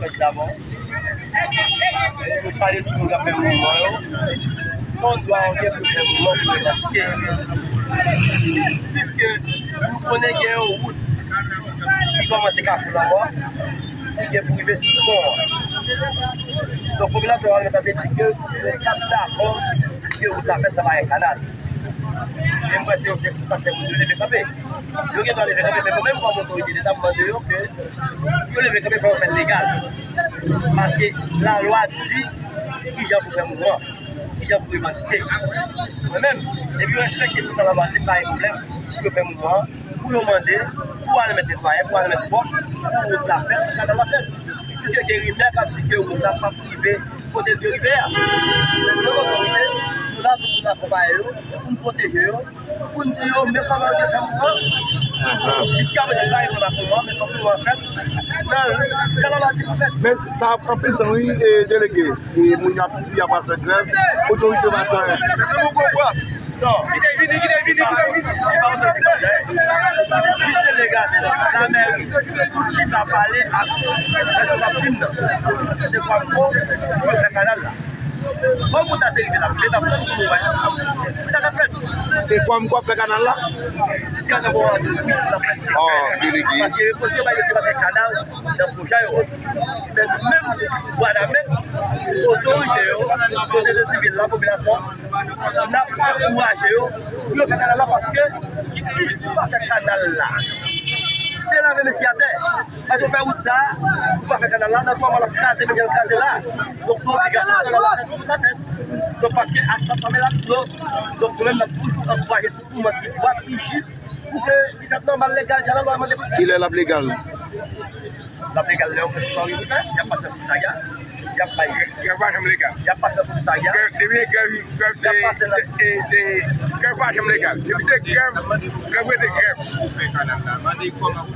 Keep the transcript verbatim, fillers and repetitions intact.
Fèt dabò. Nou salye tout moun k ap fè mouvman yo. Se yon dwa w gen pou w fè mouvman, pou w revandike. Piske nou konnen gen yon wout ki kòmanse Kafou Lanmò, ki gen pou rive sou pon an. Donk, popilasyon an mèt ap di ke yo pa t dakò ke wout la fèt san pa gen kanal. E m kwè se objektif sa k fè moun yo leve kanpe. Yo gen dwa leve kanpe, men mwen menm kòm otorite Leta, m mande yo ke yo leve kanpe, fò yo fè l legal. Paske lalwa di kijan pou fè mouvman, kijan pou revandike. Mwen menm, depi yo respekte tout sa lalwa di, m pa gen pwoblèm pou yo fè mouvman an, pou yo mande, pou al mèt netwaye, pou al mèt pwòp, pou wout la fèt, pou kanal la fèt. Piske gen rimè k ap di ke wout la p ap rive kote l dwe rive a. Men nou, otorite, nou la pou nou akonpaye yo, pou n pwoteje yo, pou n di yo, men kòman yo te fè mouvman. Jiskaprezan, pa gen mouvman, men fòk mouvman an fèt nan jan lalwa di pou fèt. Men sa ap anpil tan, wi, e, delege. E moun y ap di y ap al fè grèv, otorite yo pa di anyen. Se nou konprann. Non. Kite vini, kite vini, kite vini. Li pa otorite k ap fè. Plizyè delegasyon, lamèri, tout chita pale ak responsab sim nan. Se Kwamco pou yo fè kanal la. Bon, pou ta se rive la, leta pran pou nou wè sa k ap fèt. E Kwamco ap fè kanal la? Jiskaprezan, bon, an di wi, si l ap fèt. Oh, delege. Paske yo posib yo te pa fè kanal nan pwojè yo. Men nou menm, Vwadamèt, otorite yo, sosyete sivil la, popilasyon, n ap ankouraje yo pou yo fè kanal la, paske si ou pa fè kanal la, se lave men sou atè. Paske ou fè wout sa, ou pa fè kanal la, nan twa mwa l ap kraze, men l kraze la. Donk, se yon obligasyon pou kanal la fèt, pou wout la fèt. Donk, paske asfalt pa mele ak dlo. Donk, nou menm, n ap toujou ankouraje tout mouvman ki dwat, ki jis, pou ke li fèt nòmal, legal, jan lalwa mande pou l fèt. Kilè l ap legal? L ap legal lè yo fè tout sa yo vle fè. Y ap pase nan Komisarya. Y ap bay. Grèv pa janm legal. Y ap pase nan Komisarya. Grèv, depi se grèv, grèv se, se, e, se, grèv pa janm legal. Depi se grèv, grèv rete grèv. Ou fè kanal la. Mande kòman